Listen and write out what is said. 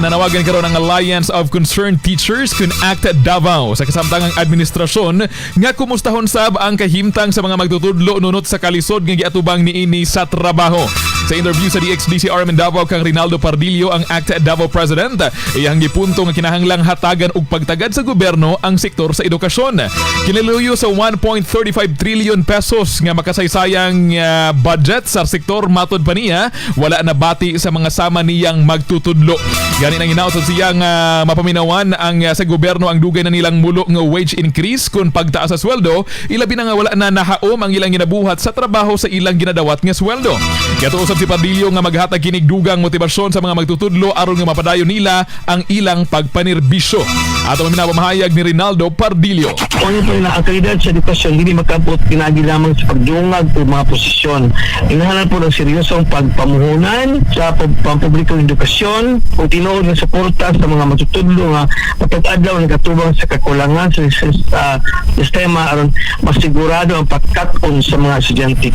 Nanawagan karon ang Alliance of Concerned Teachers kun ACT Davao sa kasamtangang administrasyon nga kumustahon sab ang kahimtang sa mga magtutudlo nunot sa kalisod nga giatubang niini sa trabaho. Sa interview sa DXDC RM in Davao kang Rinaldo Pardillo, ang ACT Davao President, iyang gipunto nga kinahanglang hatagan og pagtagad sa gobyerno ang sektor sa edukasyon. Kiniluyo sa 1.35 trillion pesos nga makasaysayang budget sa sektor, matod pa niya, wala na bati sa mga sama niyang magtutudlo. Gani nang hinaot siya nga mapaminawan ang sa gobyerno ang dugay na nilang mulo nga wage increase kun pagtaas sa sweldo, ilabi na nga wala na nahaom ang ilang ginabuhat sa trabaho sa ilang ginadawat nga sweldo. Gatuo usab si Pardillo nga maghatag kinig dugang motibasyon sa mga magtutudlo aron nga mapadayon nila ang ilang pagpanirbisyo. Ato maminaw mahayag ni Rinaldo Pardillo. Kung ano po na ang kalidad sa edukasyon, hindi makabot pinagi lamang sa pagdungag o mga posisyon. Kinahanglan po ng seryosong pagpamuhunan sa pampublikong edukasyon o tinuod nga suporta sa mga matutudlo nga matag adlaw nagatubang sa kakulangan sa sistema aron masigurado ang pagkat-on sa mga estudyante.